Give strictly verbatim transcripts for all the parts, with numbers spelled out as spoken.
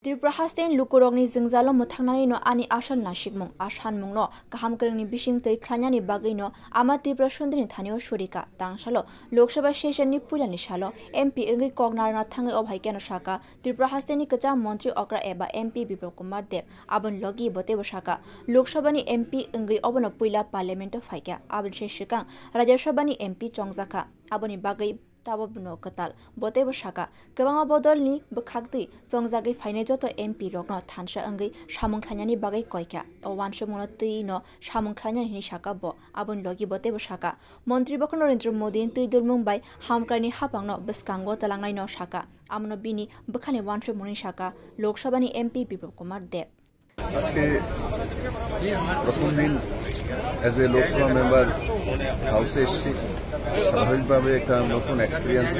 Tripura hasteni lukurokni jwngjalo mwthangnanino ani asal nasikmung, a sanmungno kaham kwrwngni bising twi khlainani bagwino ama Tripura Sundrini thanio surika. Tangsalo Lok Sabha session ni puilani salo M P wngwi kok narwkna thangwi o hai kheno saka Tripura hasteni kwcham montri okra eba M P Biplab Kumar Deb. Aboni logi bo teibo saka Lok Sabha ni M P wngwi obono puila Parliament o phaikha, aboni se swkang Rajya Sabha ni M P chongjakha, aboni bagwi tabukno kwtal. Bo teibo saka, kwbangma bodolni bwkhaktwi chongjagwi phainai joto M P rokno thansa wngwi samung khlainani bagwi koikha. O uansukmungno twino samung khlainani hwnwi saka bo. Aboni logi bo teibo saka, Montri bokha Narendra Modi ni twi dulmung bai hamkraini haphangno bwskango twlangnaino saka. Amono bini bwkhani uansukmungni saka Lok Sabha ni M P Biplab Kumar Deb. আজকে প্রথম দিন as a Lok Sabha মেম্বার হাউসে এসেছি। স্বাভাবিকভাবে একটা নতুন এক্সপিরিয়েন্স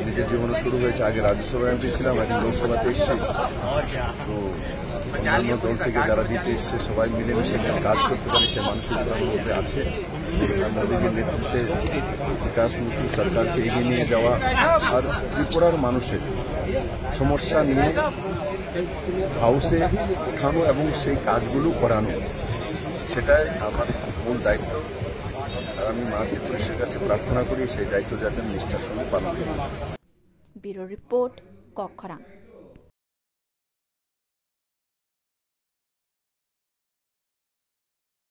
নিজের জীবনে শুরু হয়েছে। আগে রাজ্যসভার এমপি ছিলাম, এখন লোকসভাতে এসেছি। তো অন্যান্য দল থেকে যারা জিতে এসছে, সবাই মিলেমিশে একটা কাজ করতে পারে, সে মানসিকতা আমার মধ্যে আছে। আর মোদীজির নেতৃত্বে বিকাশমুখী সরকারকে এগিয়ে নিয়ে যাওয়া আর ত্রিপুরার মানুষের সমস্যা নিয়ে হাউসে ওঠানো এবং সেই কাজগুলো করানো, সেটাই আমার মূল দায়িত্ব। আর আমি মা ত্রিপুরেশ্বরীর কাছে প্রার্থনা করি সেই দায়িত্ব যাতে নিষ্ঠার সঙ্গে পালন করি। Bureau Report, Kokkhorang.